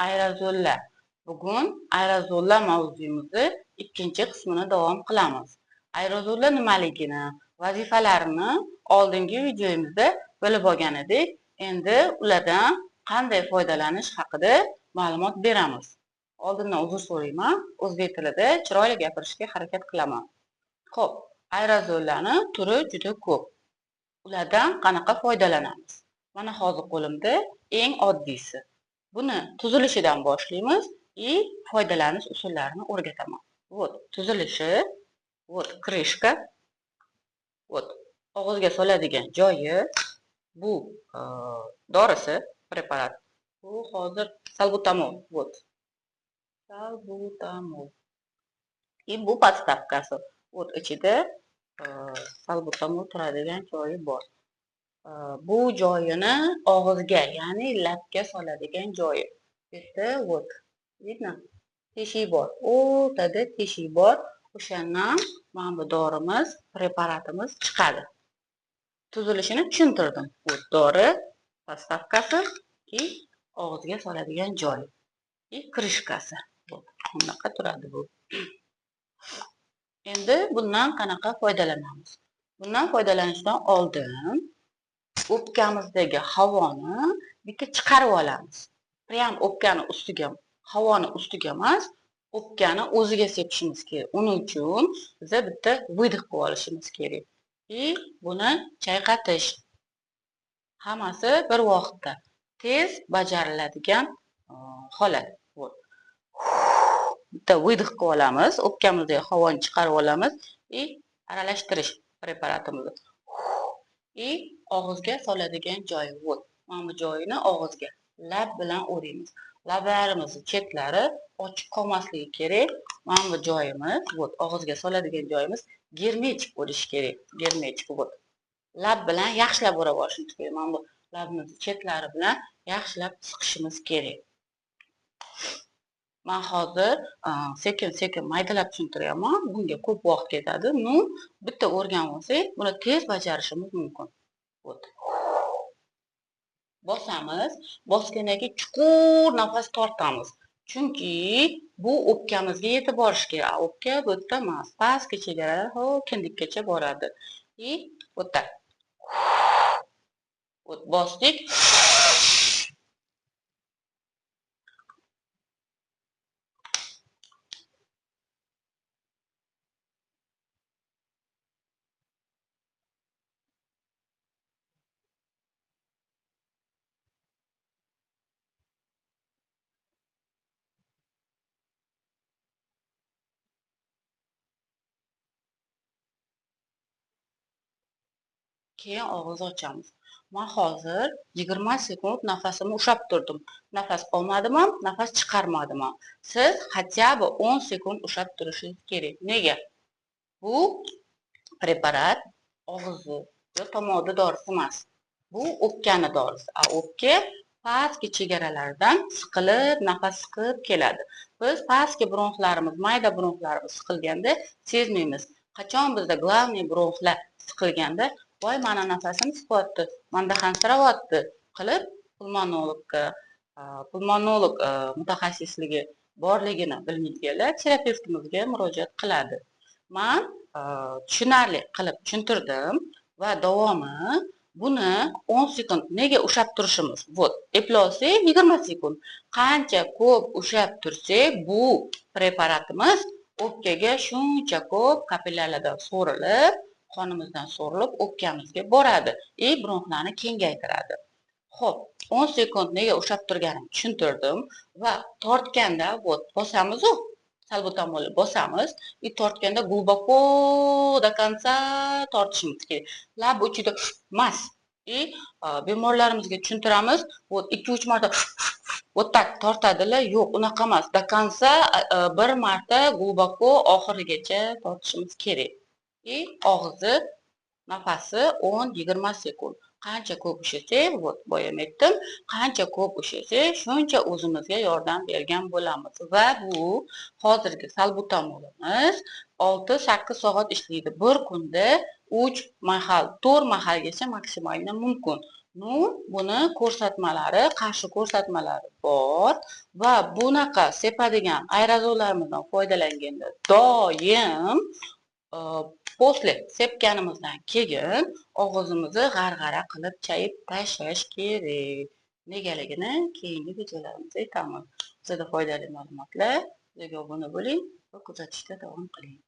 Aerozollar. Bugun aerozollar mavzuyimizni ikkinchi qismini davom qilamiz. Aerozollar nimaligini, vazifalarini oldingi videomizda bilib olgan edik. Endi ulardan qanday foydalanish haqida ma'lumot beramiz. Oldindan uzr so'rayman, o'zbek tilida chiroyli gapirishga harakat qilaman. Xo'p, aerozollarni turi juda ko'p. Ulardan qanaqa foydalanamiz? Mana hozir qo'limda eng oddiysi. Buni tuzilishidan boshlaymiz и foydalanish usullarini o'rgataman. Вот tuzilishi, вот крышка, вот og'izga soladigan joyi, bu dorisi, preparat. Bu hozir salbutamol, вот. Salbutamol. И bu podstavkasi. Вот ichida salbutamol turadigan joyi bor. Bu joyini og'izga, ya'ni labga soladigan joyi. Bu yerda вот, видно? Teshik bor. O'rtada teshik bor. O'shandan mana bu dorimiz, preparatimiz chiqadi. Tuzilishini tushuntirdim. Bu dori podstavkasi и og'izga soladigan joyi. И krishkasi. Bunaqa turadi bu. Endi bundan qanaqa foydalanamiz? Bundan foydalanishdan oldin o'pkamizdagi havoni bitta chiqarib olamiz. Prям o'pkani ustiga, havoni ustiga emas, o'pkani o'ziga sepishimiz kerak. Uning uchun biza bitta выдох qilib olishimiz kerak. И buni chayqatish. Hammasi bir vaqtda tez bajariladigan holat. Bitta выдох qilib olamiz, o'pkamizdagi havoni chiqarib olamiz и aralashtirish preparatimizni. И og'izga soladigan joyi, вот. Mana bu joyini og'izga lab bilan o'raymiz. Lablarimizni chetlari ochiq qolmasligi kerak. Mana bu joyimiz, вот, og'izga soladigan joyimiz germetik bo'lishi kerak. Germetik, вот. Lab bilan yaxshilab o'rab olishimiz kerak. Mana bu labimizni chetlari bilan yaxshilab siqishimiz kerak. Men hozir sekin-sekin maydalab tushuntiryapman. Bunga ko'p vaqt ketadi. Ну, bitta o'rganib olsak, buni tez bajarishimiz mumkin. Вот. Bosamiz, bosgandan keyin chuqur nafas tortamiz. Chunki bu o'pkamizga yetib borishi kerak. O'pka bu yerda emas, pastki chegaralar, ho, kindikkacha boradi. И вот так. Вот bosdik. Keyin og'iz ochamiz. Men hozir 20 sekund nafasimni ushlab turdim. Nafas olmadim ham, nafas chiqarmadim ham. Siz хотя бы 10 sekund ushlab turishingiz kerak. Nega? Bu preparat og'izni yo tomoqni dorisi emas. Bu o'pkani dorisi. A o'pka pastki chegaralardan siqilib, nafas siqib keladi. Biz pastki bronxlarimiz, mayda bronxlarimiz siqilganda sezmaymiz. Qachon bizda главный bronxlar siqilganda, voy mana nafasim siqyapti, manda hansirayapti qilib pulmonolog mutaxassisligi borligini bilmaydiganlar terapevtimizga murojaat qiladi. Men tushunarli qilib tushuntirdim va davomi buni 10 sekund nega ushlab turishimiz. Вот, eplolsak 20 sekund. Qancha ko'p ushlab tursak, bu preparatimiz o'pkaga shuncha ko'p kapillarlardan so'rilib, qonimizdan so'rilib o'pkamizga boradi и bronxlarni kengaytiradi. Xo'p, 10 sekund nega ushlab turganimni tushuntirdim va tortganda, вот, bosamiz-u, salbutamolni bosamiz и tortganda глубоко до конца tortishimiz kerak. Lab uchida emas. И bemorlarimizga tushuntiramiz, вот 2-3 marta вот так tortadilar, yo'q, unaqa emas. До конца bir marta глубоко oxirigacha tortishimiz kerak. И og'izi nafasi 10-20 sekund. Qancha ko'p ushlasak, вот boya aytdim, qancha ko'p ushlasak, shuncha o'zimizga yordam bergan bo'lamiz. Va bu hozirgi salbutamolimiz 6-8 soat ishlaydi. Bir kunda 3 mahal, 4 mahalgacha maksimalni mumkin. Ну, buni ko'rsatmalari, qarshi ko'rsatmalari bor va bunaqa sepadigan aerozollarimizdan foydalanganda doim после sepganimizdan keyin og'zimizni g'arg'ara qilib chayib tashlash kerak. Negaligini keyingi videolarimizda aytamiz. Sizda foydali ma'lumotlar, bizga obuna bo'ling va kuzatishda davom qiling.